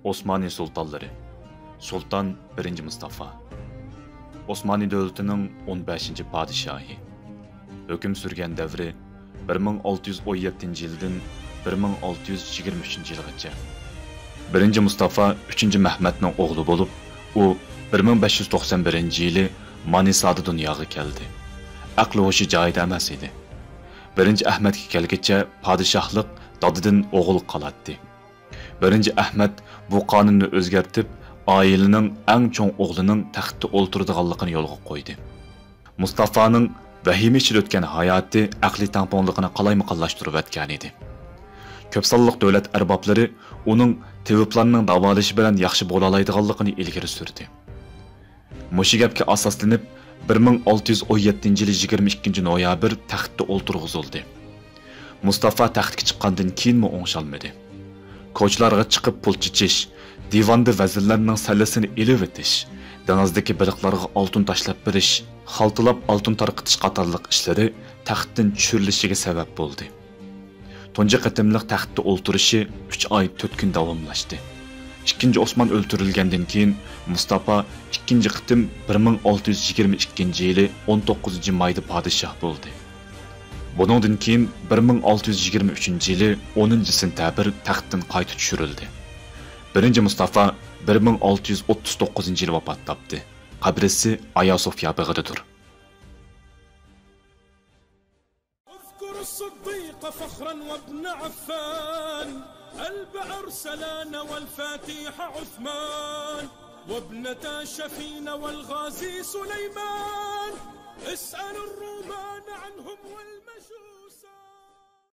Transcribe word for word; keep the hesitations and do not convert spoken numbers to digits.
ئوسمانى سۇلتانلىرى. سۇلتان بىرىنچى مۇستافا. ئوسمانى دۆلىتىنىڭ ئون بەشىنچى پادىشاھى. ھۆكۈم سۈرگەن دەۋرى بىر مىڭ ئالتە يۈز ئون يەتتىنچى يىلدىن بىر مىڭ ئالتە يۈز يىگىرمە ئۈچىنچى يىلغىچە. بىرىنچى مۇستافا ئۈچىنچى مەھمەتنىڭ ئوغلى بولۇپ، ئۇ بىر مىڭ بەش يۈز توقسان بىرىنچى يىلى مانىسادا دۇنياغا كەلدى. ئەقلى ھوشى جايىدا ئەمەس ئىدى. بىرىنچى ئەھمەتكە كەلگىچە پادىشاھلىق دادىدىن ئوغۇلغا قالاتتى. بىرىنچى ئەھمەت بۇ قانۇننى ئۆزگەرتىپ، ئائىلىنىڭ ئەڭ چوڭ ئوغلىنىڭ تەختتە ئولتۇرىدىغانلىقىنى يولغا قويدى. مۇستافانىڭ ۋەھىمە ئىچىدە ئۆتكەن ھاياتى ئەقلىي تەڭپۇڭلۇقىنى قالايمىقانلاشتۇرۇۋەتكەنىدى. كۆپ سانلىق دۆلەت ئەربابلىرى ئۇنىڭ تېۋىپلارنىڭ داۋالىشى بىلەن ياخشى بولالايدىغانلىقىنى ئىلگىرى سۈردى. مۇشۇ گەپكە ئاساسلىنىپ، بىر مىڭ ئالتە يۈز ئون يەتتىنچى يىلى يىگىرمە ئىككىنچى نويابىر تەختتە ئولتۇرغۇزۇلدى. مۇستافا تەختكە چىققاندىن كېيىنمۇ ئوڭشالمىدى. كوچىلارغا چىقىپ پۇل چېچىش، دىۋاندا ۋەزىرلەرنىڭ سەللىسىنى ئېلىۋېتىش، دېڭىزدىكى بېلىقلارغا ئالتۇن تاشلاپ بېرىش، خالتىلاپ ئالتۇن تارقىتىش قاتارلىق ئىشلىرى تەختتىن چۈشۈرۈلۈشىگە سەۋەب بولدى. تۇنجى قېتىملىق تەختتە ئولتۇرۇشى ئۈچ ئاي تۆت كۈن داۋاملاشتى. ئىككىنچى ئوسمان ئۆلتۈرۈلگەندىن كېيىن، مۇستافا ئىككىنچى قېتىم بىر مىڭ ئالتە يۈز يىگىرمە ئىككىنچى يىلى ئون توققۇزىنچى مايدا پادىشاھ بولدى. بۇنىڭدىن كېيىن بىر مىڭ ئالتە يۈز يىگىرمە ئۈچىنچى يىلى ئونىنچى سېنتەبىر تەختتىن قايتا چۈشۈرۈلدى. بىرىنچى مۇستافا بىر مىڭ ئالتە يۈز ئوتتۇز توققۇزىنچى يىلى ۋاپات تاپتى. قەبرىسى ئاياسوفيا بېغىدىدۇر. اذكر الصديق فخرا وابن عفان، ألب أرسلان والفاتح عثمان، وابنتا شفين والغازي سليمان، اسأل الرومان عنهم.